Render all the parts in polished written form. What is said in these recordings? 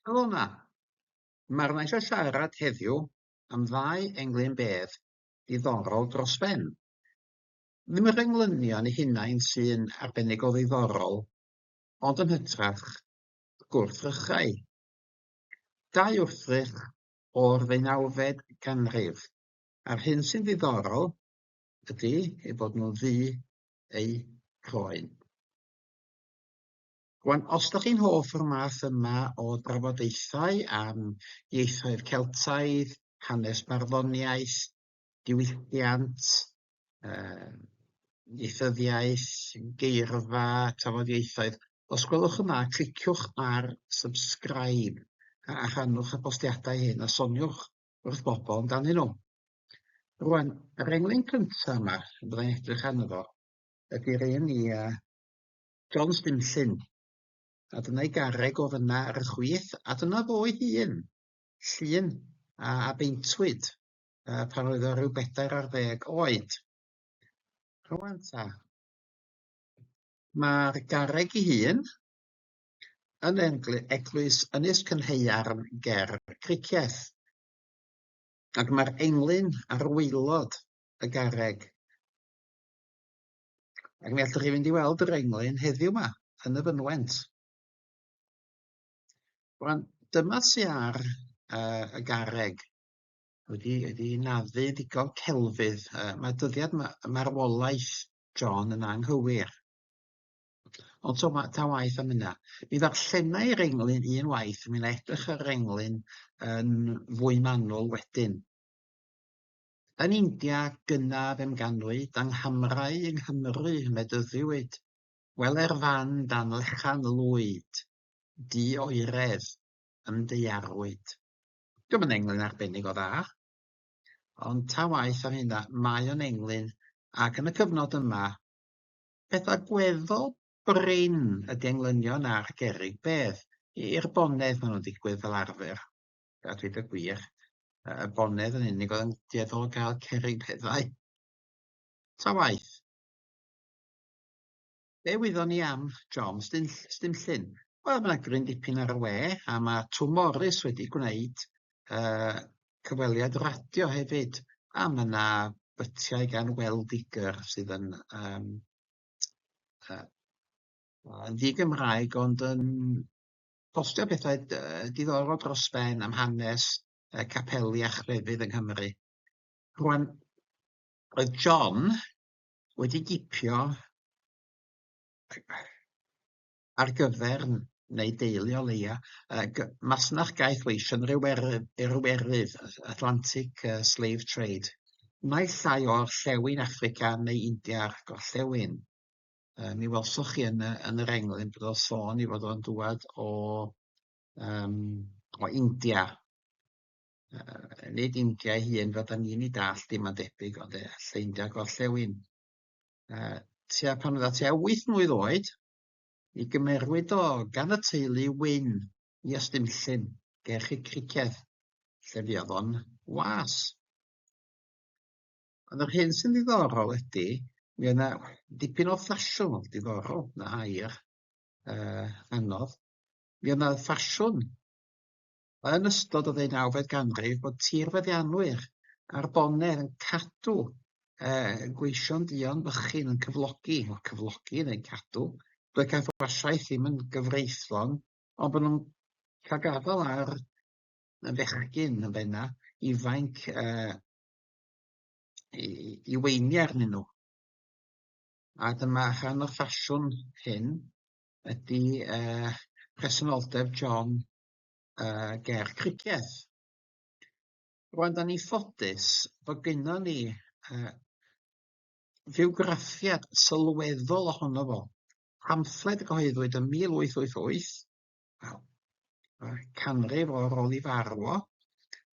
Helo 'na. Mae arna eisiau siarad heddiw am ddau englyn bedd diddorol dros ben. Ddim yr englynion eu hunain sy'n arbennig o ddiddorol, ond yn hytrach gwrthrychau. Dau wrthrych o'r ddeunawfed ganrif, a'r hyn sy'n ddiddorol ydy eu bod nhw'n ddu eu croen. Rwan, os dach chi'n hoff o'r math yma o drafodaethau am ieithoedd Celtaidd, hanes barddoniaeth, diwylliant, uh, ieithyddiaeth, geirfa, tafodieithoedd, os gwelwch yn dda, cliciwch ar subscribe a rhannwch y postiadau hyn a soniwch wrth bobl amdanyn nhw. Rwan, yr englyn cyntaf yma, byddai'n edrych arno fo, ydy'r un i uh, John Stimson, a dyna'i garreg o fyna ar y chwith, a dyna fo ei hun, llun a, a beintwyd uh, pan oedd o rhyw bedair ar ddeg oed. Rwan ta, mae'r garreg ei hun yn eglwys Ynys Cynhaearn ger Cricieth, ac mae'r englyn ar waelod y garreg. Ac mi allwch chi fynd i weld yr englyn heddiw 'ma yn y fynwent. Rwan, dyma sy ar uh, y garreg wedi, wedi naddu ddigon celfydd. Uh, mae dyddiad ma marwolaeth John yn anghywir. Ond so, ta waith am hynna. Mi ddarllenai'r englyn un waith, mi wna edrych ar yr englyn yn fwy manwl wedyn. Yn India gynnaf fe'm ganwyd, yng Nghamrau yng Nghymru medyddiwyd, wele'r fan dan lechan lwyd, du oeredd, ymdaearwyd. Dio'm yn englyn arbennig o dda, ond ta waeth am hynna, mae o'n englyn, ac yn y cyfnod yma, pethau gweddol brin ydy englynion ar gerrig bedd. I'r bonedd maen nhw'n digwydd fel arfer. a dweud y gwir, y bonedd yn unig oedd yn dueddol o gael cerrig beddau. Ta waeth. Be wyddon ni am John Stumllyn? Wel, mae yna gryn dipyn ar y we, a mae Twm Morris wedi gwneud uh, cyfweliad radio hefyd, a mae yna bytiau gan Wel Digger sydd yn um, uh, yn ddi-Gymraeg ond yn postio pethau diddorol dros ben am hanes capeli a chrefydd yng Nghymru. Rwan, oedd John wedi gipio ar gyfer, neu deulu o leia, masnach gaeth weision yr Iwerydd, Atlantic Slave Trade, naill ai o Orllewin Affrica neu India'r Gorllewin. Yy mi welsoch chi yn y yn yr englyn bod o'n sôn ei fod o'n dŵad o yym o India. Yy nid India ei hun fel 'dan ni'n ei dallt dim ond debyg ond ella India Gorllewin. Yy tua pan oedd o tua 8 mlwydd oed mi gymerwyd o gan y teulu Wyn i Ystumllyn ger Cricieth lle fuodd o'n was. Ond yr hyn sy'n ddiddorol ydy, mi oedd 'na dipyn o ffasiwn, wel diddorol, na air uh, anodd, mi oedd 'na ffasiwn yn ystod y ddeunawfed ganrif bod tirfeddianwyr a'r bonedd yn cadw uh, gweision duon bychin yn cyflogi, wel cyflogi neu'n cadw, doedd caethwasiaeth ddim yn gyfreithlon, ond bod nhw'n cael gafael ar y fechgyn yn benna, ifainc uh, i, i weini arnyn nhw. A dyma rhan o'r ffasiwn hyn ydy uh, presenoldeb John uh, ger Cricieth. Rwan, da ni ffodus bod gynnon ni uh, fywgraffiad sylweddol ohono fo. Pamffled y gyhoeddwyd ym 1888, wel, canrif o'r ôl i farw o,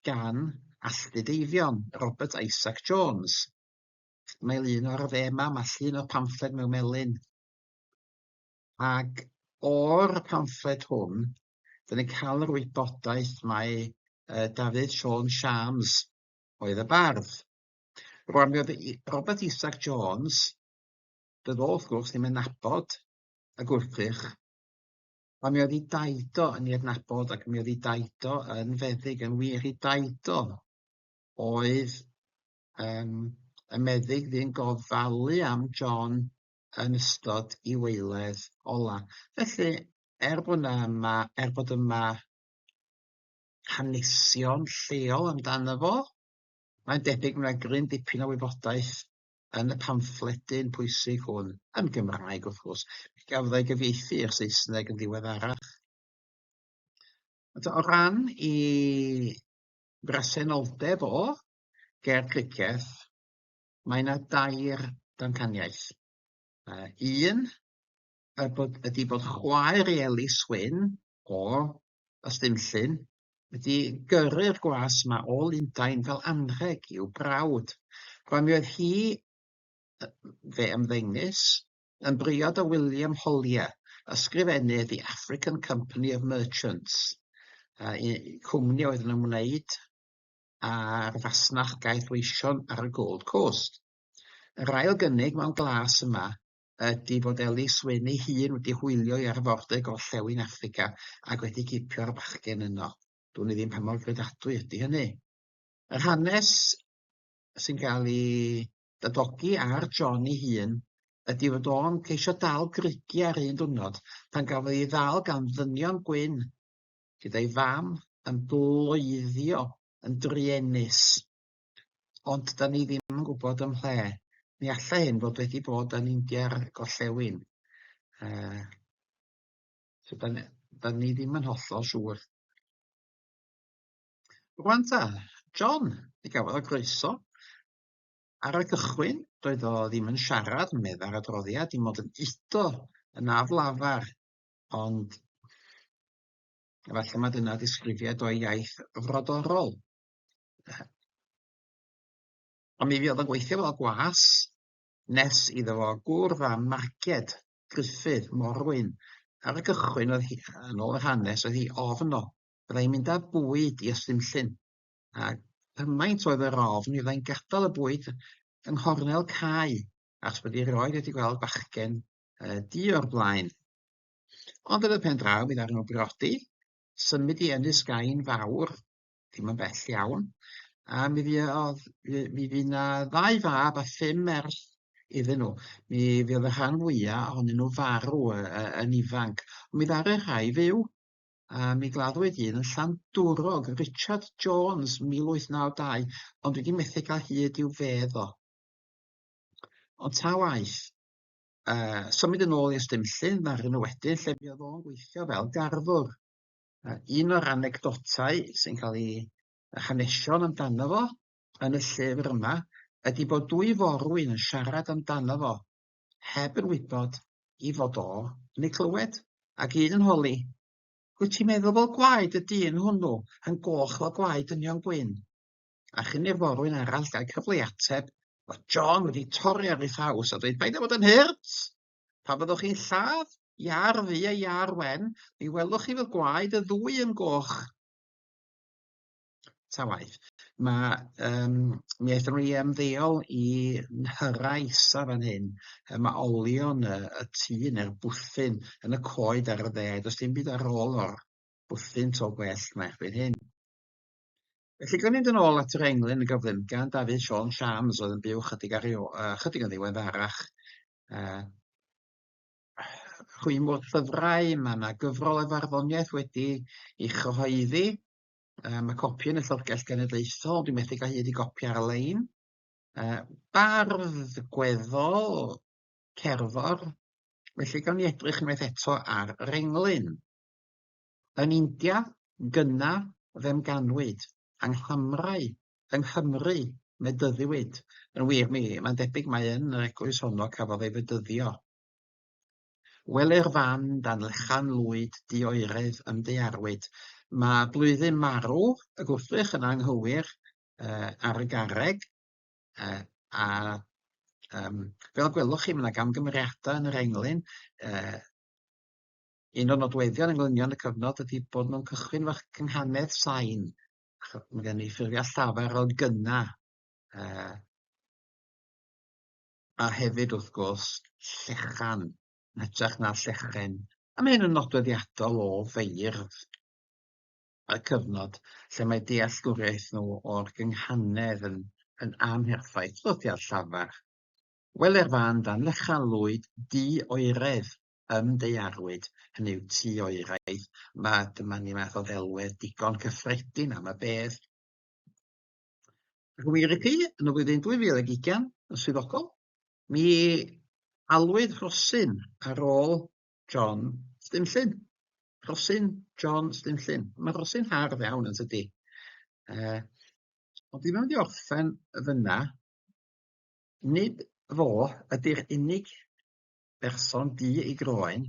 gan Alltud Eifion, Robert Isaac Jones. Mae lun o'r dde yma, mae llun o'r pamffled mewn melyn. Ac o'r pamffled hwn, dyn ni'n cael yr wybodaeth mai uh, Dafydd Siôn Siams oedd y bardd. Rwan, mi oedd Robert Isaac Jones, doedd o wrth gwrs ddim yn nabod y gwrthrych. Ond mi oedd ei daid o yn ei adnabod ac mi oedd ei daid o yn feddyg, yn wir ei daid o oedd um, y meddyg fu'n gofalu am John yn ystod ei waeledd ola. Felly, er bod yna yma, er bod yma hanesion lleol amdano fo, mae'n debyg mae yna gryn dipyn o wybodaeth yn y pamffledyn pwysig hwn, yn Gymraeg wrth gwrs. Mi gafodd ei gyfieithu i'r Saesneg yn ddiweddarach. O ran i bresenoldeb o ger Cricieth, mae yna dair damcaniaeth. Un bod, ydy bod chwaer i Elis Wyn o Ystumllyn wedi gyrru'r gwas 'ma o Lundain fel anrheg i'w brawd. Rwan mi oedd hi, fe ymddengys, yn briod â William Hollier, ysgrifennydd the African Company of Merchants, cwmni oedd yn ymwneud â'r fasnach gaethweision ar y Gold Coast. Yr ail gynnig mewn glas yma ydy bod Elis Wyn ei hun wedi hwylio i arfordir gorllewin Affrica ac wedi cipio'r bachgen yno. Dwn i ddim pa mor gredadwy ydy hynny. Yr hanes sy'n cael ei dadogi ar John ei hun ydy fod o'n ceisio dal grugiau ar un diwrnod pan gafodd ei ddal gan ddynion gwyn gyda'i fam yn bloeddio yn druenus. Ond da ni ddim yn gwybod ym mhle. Mi allai hyn fod wedi bod yn India'r Gorllewin. So da, da ni ddim yn hollol siŵr. Rwan ta, John, mi gafodd o groeso. Ar y cychwyn, doedd o ddim yn siarad, meddai'r adroddiad, dim ond yn udo yn aflafar, ond efallai mai dyna ddisgrifiad o'i iaith frodorol. Ond mi fuodd o'n gweithio fel gwas nes iddo fo gwrdd â Marged Gruffydd Morwyn. Ar y cychwyn, oedd hi, yn ôl yr hanes, oedd hi ofn o. Byddai'n mynd â bwyd i Ystumllyn. A cymaint oedd yr ofn, mi fyddai'n gadael y bwyd yng nghornel cae, achos bod hi erioed wedi gweld bachgen du o'r blaen. Ond yn y pen draw, mi ddaru nhw briodi, symud i Ynys Gain Fawr, ddim yn bell iawn, a mi fuodd, mi fu 'na ddau fab a phum merch iddyn nhw. Mi fuodd y rhan fwyaf ohonyn nhw farw yn ifanc, ond mi ddaru rhai fyw, a mi gladdwyd un yn Llandwrog, Richard Jones, 1892, ond dwi 'di methu cael hyd i'w fedd o. Ond ta waeth, symud yn ôl i Ystumllyn, ddaru nhw wedyn, lle fuodd o'n gweithio fel garddwr. Un o'r anecdotau sy'n cael ei hanesion amdano fo yn y llyfr yma ydy bod dwy forwyn yn siarad amdano fo heb yn wybod i fod o yn eu clywed, ac un yn holi, Wyt ti'n meddwl bod gwaed y dyn hwnnw yn goch fel gwaed dynion gwyn? A chyn i'r forwyn arall gael cyfle i ateb, roedd John wedi torri ar ei thraws a dweud, Paid â bod yn hurt! Pan fyddwch chi'n lladd iâr ddu a iâr wen, mi welwch chi fod gwaed y ddwy yn goch. Ta waeth. Mae, um, mi aethon nhw i ymddeol i nhyrau isa fan hyn. Mae olion y, y tŷ neu'r bwthyn yn y coed ar y dde. Does dim byd ar ôl o'r bwthyn to gwell mae erbyn hyn. Felly, gawn ni fynd yn ôl at yr englyn yn gyflym gan Dafydd Siôn Siams oedd yn byw chydig, ar ei, uh, chydig yn ddiweddarach. Rhwymwr llyfrau, mae yna gyfrol o farddoniaeth wedi ei chyhoeddi. Mae copi yn y Llyfrgell Genedlaethol, dwi'n methu cael hyd i gopi ar-lein. Bardd gweddol, cerddor, felly gawn ni edrych unwaith eto ar yr englyn. Yn India, gynna fe'm ganwyd, yng Nghamrau Yng Nghymru, medyddiwyd. Yn wir, mi, mae'n debyg mai yn yr eglwys honno cafodd ei fedyddio. Wele'r fan dan lechan lwyd dioeredd ymdaearwyd. Mae blwyddyn marw y gwrthrych yn anghywir ar y garreg, a fel gwelwch chi, mae yna gamgymeriadau yn yr englyn. Un o nodweddion englynion y cyfnod ydy bod nhw'n cychwyn efo'ch cynghanedd sain. Mae gen i ffurfiau llafar o gynna. A hefyd, wrth gwrs, llechan, yn hytrach na llechen A mae hyn yn nodweddiadol o feirdd y cyfnod lle mae dealltwriaeth nhw o'r gynghanedd yn, yn amherffaith, traddodiad llafar. Wele'r fan dan lechalwyd du oeredd ymdaearwyd, hynny yw tu oeraidd. Mae dyma ni math o ddelwedd digon cyffredin am y bedd. Ac yn wir i chi, yn y flwyddyn 2020, yn swyddogol, mi alwyd Rhosyn ar ôl John Stumllyn. Rhosyn John Stumllyn. Mae Rhosyn hardd iawn yn tydi. Ond dwi'n mynd i orffen fyna. Nid fo ydy'r unig berson du ei groen,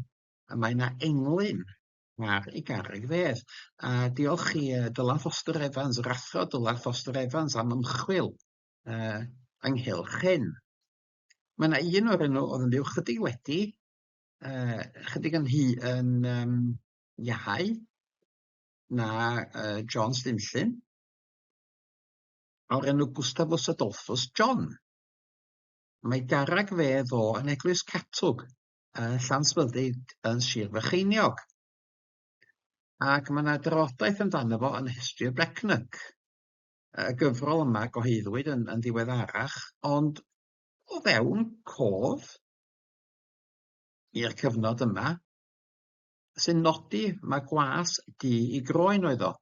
a mae yna englyn ar ei garreg fedd. A diolch i Dylan Foster Evans, yr athro Dylan Foster Evans am ymchwil ynghylch hyn. Mae yna un o'r enw oedd yn byw chydig wedi, chydig yn hy, yn iau na John Stumllyn, o'r enw Gustavus Adolphus John. Mae garreg fedd o yn Eglwys Catwg yn Llanysbyddig yn Sir Fycheiniog. Ac mae yna drafodaeth amdano fo yn History of Brecknock. Y gyfrol yma gyhoeddwyd yn, yn ddiweddarach, ond o fewn cof i'r cyfnod yma, sy'n nodi mae gwas du i groen oedd o.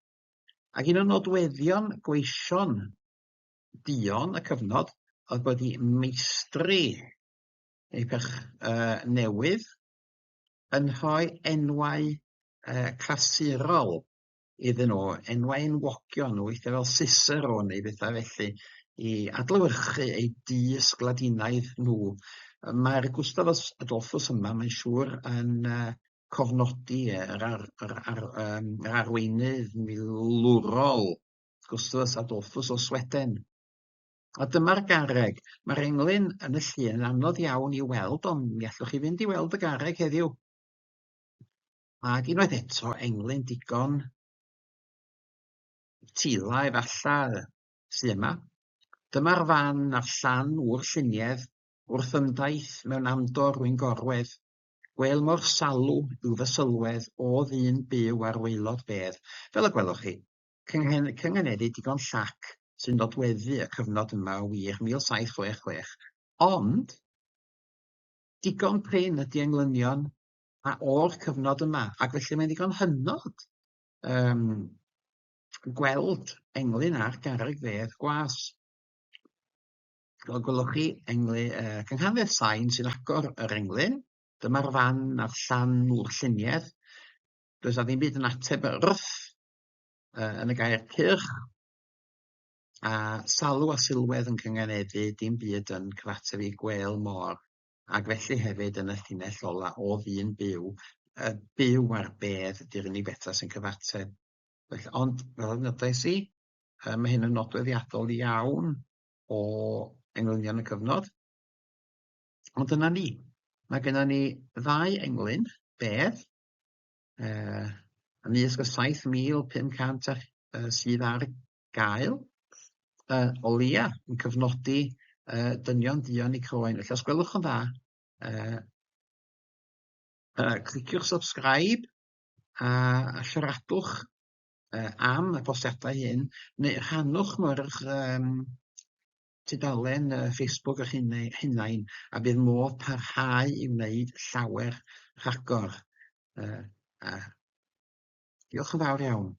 Ac un o nodweddion gweision duon y cyfnod oedd bod i meistri eu pech newydd yn rhoi enwau clasurol iddyn nhw, enwau enwogion, weithiau fel Cicero neu bethau felly, i adlewyrchu eu dysg Ladinaidd nhw. Mae'r Gustavus Adolphus yma, mae'n siŵr, yn cofnodi yr, ar, yr, ar, yr arweinydd milwrol Gustavus Adolphus o Sweden. A dyma'r garreg. Mae'r englyn yn y llun yn anodd iawn i'w weld, ond mi allwch chi fynd i weld y garreg heddiw. Ac unwaith eto, englyn digon tila efallai sydd yma. Dyma'r fan a'r llan o'r lluniedd, wrth ymdaith mewn amdor rwy'n gorwedd. Gwel mor salw yw fy sylwedd o ddyn byw ar waelod bedd. Fel y gwelwch chi, Cynghaneddu digon llac sy'n nodweddu y cyfnod yma o wir 1766, ond digon prin ydy englynion a o'r cyfnod yma, ac felly mae'n ddigon hynod um, gweld englyn ar garreg fedd gwas. Fel gwelwch chi, englyn, cynghanedd sain sy'n agor yr englyn, dyma'r fan a'r llan o'r lluniedd. Does na ddim byd yn ateb yr wrth yn y gair cyrch, a salw a sylwedd yn cynganeddu, dim byd yn cyfateb i gwêl môr, ac felly hefyd yn y llinell ola o ddyn byw, y byw a'r bedd ydy'r unig bethau sy'n cyfateb. Felly, ond, fel y nodais i, mae hyn yn nodweddiadol iawn o englynion y cyfnod. Ond dyna ni. Mae gennym ni ddau englyn, bedd, ymysg y 7,500 sydd ar gael, o leia yn cyfnodi dynion duon i croen. Felly os gwelwch yn dda, cliciwch subscribe a siaradwch am y postiadau hyn, neu rhannwch nhw ar eich tudalen Facebook eich hunain, a bydd modd parhau i wneud llawer rhagor. Diolch yn fawr iawn.